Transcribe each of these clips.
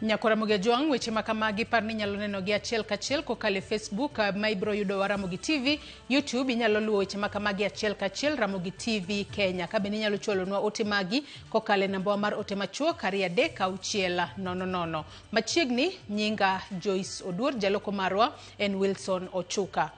Nyakora Ramogi Ajwang', weche ma kamagi par ni inyalo neno gi achiel kachiel kokalo e Facebook ma ibiro yudo Ramogi TV, YouTube inyalo luwo weche ma kamagi achiel kachiel Ramogi TV Kenya. Ka bende inyalo chwalonwa ote magi kokalo e nambawa mar ote machuok 23600. Machiegni nyinga Joyce Oduor, jaloko marwa en Wilson Ochuka.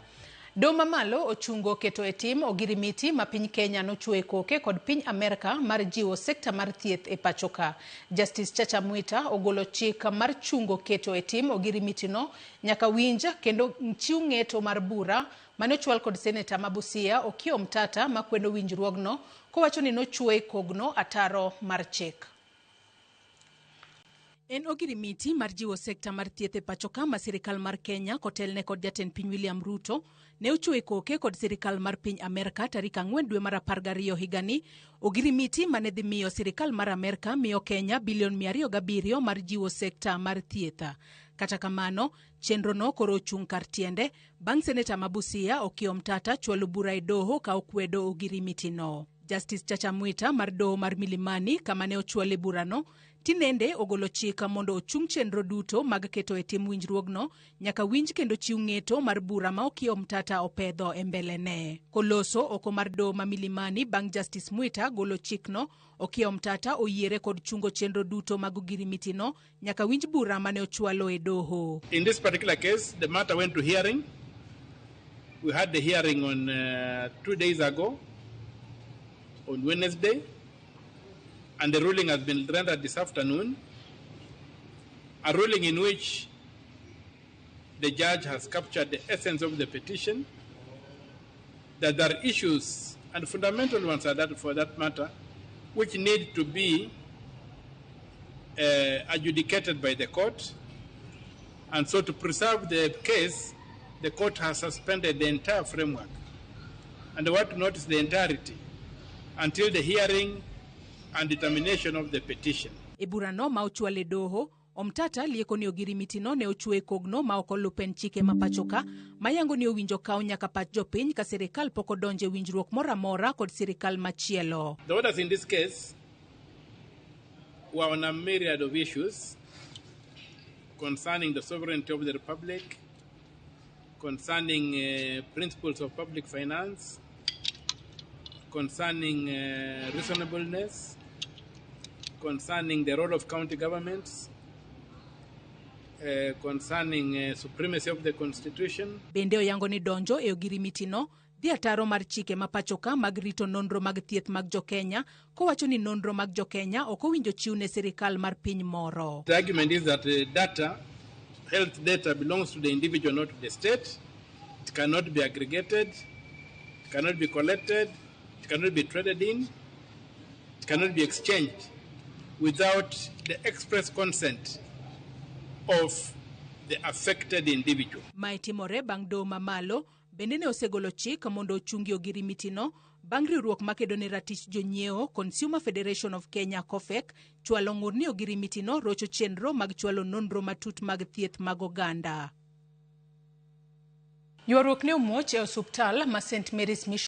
Doho mamalo ochungo keto e tim ogirimiti ma piny Kenya nochwoye koke kod piny Amerka mar jiwo sekta mar thieth e pachoka. Justice Chacha Mwita ogolo chik mar chungo keto e tim ogirimitino nyaka winj kendo chiw ng'eto mar bura mane ochwal kod seneta ma Busia Okiya Omtata makwedo winjruogno kowacho ni nochwoye kogno ataro mar chik. En ogirimiti mar jiwo sekta mar thieth e pachoka ma sirikal mar Kenya kotelne kod jatend piny William Ruto ne ochuoye koke kod sirikal mar piny Amerka tarik 4 dwe mar 12 higani. Ogirimiti mane dhi miyo sirikal mar Amerka miyo Kenya bilion 207 mar jiwo sekta mar thieth. Kata kamano, chenrono koro ochung' kar tiende bang' seneta ma Busia Okiya Omtata chwalo bura e doho ka okwedo ogirimitino. Justice Chacha Mwita mar doho mar Milimani kama ne ochwale burano tinende ogolo chik mondo ochung chenro duto mag keto e tim winjruogno nyaka winj kendo chiw ng'eto mar bura ma Okiya Omtata opedho e mbelene. Koloso oko mar doho ma Milimani bang' Justice Mwita golo chikno, Okiya Omtata oyiere kod chungo chenro duto mag ogirimitino nyaka winj bura mane ochwalo e doho. In this particular case, the matter went to hearing. We had the hearing on 2 days ago, on Wednesday, and the ruling has been rendered this afternoon. A ruling in which the judge has captured the essence of the petition, that there are issues, and fundamental ones are that for that matter, which need to be adjudicated by the court. And so to preserve the case, the court has suspended the entire framework. And I want to notice the entirety until the hearing and determination of the petition. E burano ma ochwal e doho, Omtata lieko ni ogirimitino ne ochwe e kogno ma ok oluw pend chike ma pachoka mayango ni owinjo kaw nyaka pach jopiny ka sirikal pok odonjo e winjruok moro amora kod sirikal machielo. The orders in this case were on a myriad of issues concerning the sovereignty of the Republic, concerning principles of public finance, concerning reasonableness, concerning the role of county governments, concerning supremacy of the constitution. Bende oyango ni donjo e ogirimitino dhi ataro mar chike ma pachoka mag rito nonro mag thieth mag jokenya kowacho ni nonro mag jokenya ok owinjo chiw ne sirikal mar piny moro. The argument is that data, health data belongs to the individual, not to the state. It cannot be aggregated, it cannot be collected, it cannot be traded in, it cannot be exchanged without the express consent of the affected individual. Mae timore bang' doho mamalo bende ne osegolo chik mondo ochungi ogirimitino bang' riwruok makedo ne ratich jonyiewo Consumer Federation of Kenya COFEK chwalo ng'ur ni ogirimitino rocho chenro mag chwalo nonro matut mag thieth mag oganda. Ywaruok ne omuoch e osuptal ma St Mary's Mission.